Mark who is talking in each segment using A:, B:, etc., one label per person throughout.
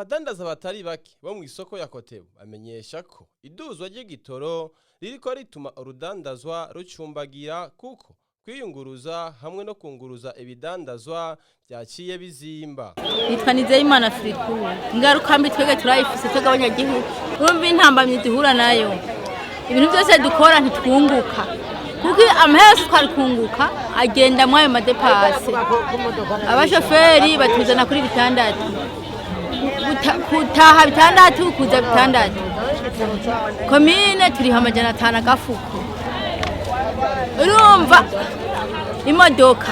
A: Abadandaza batari bake bo mu isoko ya Kotebu bamenyesha ko iduzwa ry'igitoro ririko rituma urudandazwa rucumbagira, kuko kwiyunguruza hamwe no kunguruza ibidandazwa vyaciye bizimba.
B: Nitwa Nizeyimana Firiku. Ingaruka mbi twebwe turayifise, twebwe abanyagihugu. Urumva intambamyi duhura nayo, ibintu byose dukora ntitwunguka, kuko amahera yose twari kunguka agenda muri ayo ma dépenses. Abashoferi batuzana kuri 6, kutaha 6, kuza 6. Komine turiha 500 agafuko. Urumva imodoka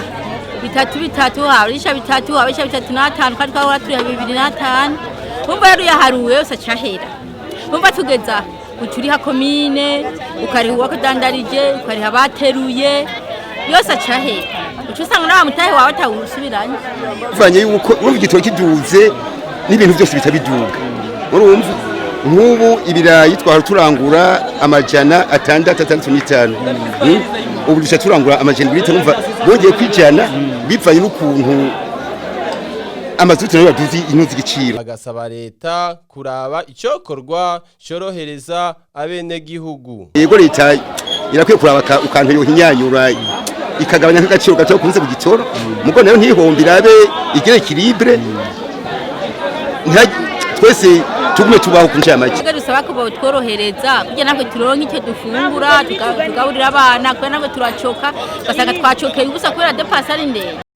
B: bitatu bitatu, harisha bitatu, harisha 3.5, kandi twahora turiha 2.5. Urumva rero uyaharuwe yose acahera. Urumva tugeza uturiha komine, ukariha uwakudandarije, ukariha abateruye, yose acahera, uca usanga nawe mutahe wawe atawusubiranye.
C: Bivanye yuko urumva igitoro kiduze n'ibintu byose bita biduga. Urumva nk'ubu ibirayi twahora turangura 600, 605. Ubu duca turangura 700. Urumva bongeye kwijana bivanye n'ukuntu amazuti nayo yaduze, inuzi igiciro.
A: Bagasaba leta kuraba icokorwa corohereza abenegihugu.
C: Yego, leta irakwiye kuraba ukantu yohinyanyura, ikagabanya nk'agaciro gato kunze ku gitoro, mugo nayo ntihombe, irabe igire équilibre, twese tugume tubaho ku ncamake.
B: Twebwe dusaba ko botworohereza kugira natwe turonke icyo dufungura, tugaburira abana, kubera natwe turacoka, ugasanga twacokeye ubusa kubera dépenses ari ndende.